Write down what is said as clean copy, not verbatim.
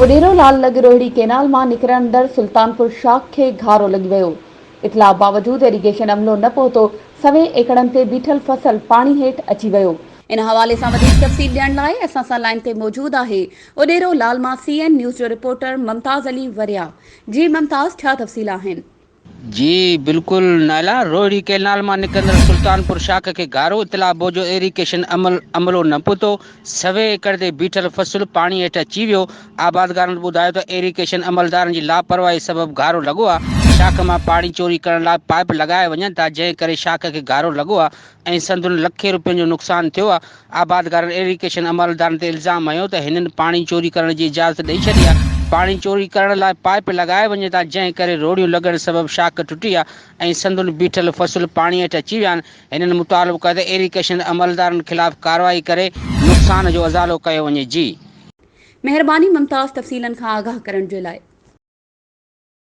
اڏيرو لال لڳ روهڙي ڪينال مان نڪرندڙ سلطانپور شاخ کي گهارو لڳي ويو، اطلاع باوجود ايريگيشن عملو نه پهتو، سوين ايڪڙن تي بيٺل فصل پاڻي هيٺ اچي ويو. ان حوالي سان وڌيڪ تفصيل ڏيڻ لاء اسان سان لائين تي موجود آهي اڏيرو لال مان سي اين نيوز جو رپورٽر ممتاز علي وريا. جي ممتاز ڇا تفصيل آهن؟ جي بلڪل نائلا، روهڙي ڪئنال مان نڪرندڙ سلطانپور شاخ کي گهارو اطلاع بوجو ايريگيشن عمل عملو نه پهتو، سوين ايڪڙ تي بيٺل فصل پاڻي هيٺ اچي ويو، آبادگارن ٻڌايو ته ايريگيشن عملدارن جي لاپرواهي سبب گهارو لڳو آ، شاخ مان پاڻي چوري ڪرڻ لاء پائيپ لڳايا وڃن ٿا، جنهن ڪري شاخ کي گهارو لڳو آ ۽ سندن لکين روپين جو نقصان ٿيو آ، آبادگارن ايريگيشن عملدارن تي الزام هنيو ته هنن پاڻي چوري ڪرڻ جي اجازت ڏئي ڇڏي آ، پاڻي چوري ڪرڻ لاء پائيپ لڳايا وڃن ٿا، جنهن ڪري روڙيون لڳڻ سبب شاخ ٽٽي آ ۽ سندن بيٺل فصل پاڻي هيٺ اچي ويا آهن، هنن مطالبو ڪيو ته ايريگيشن عملدارن خلاف ڪارروائي ڪري نقصان جو ازالو ڪيو وڃي، جي. مهرباني ممتاز تفصيلن کان آگاهه ڪرڻ جي لاء.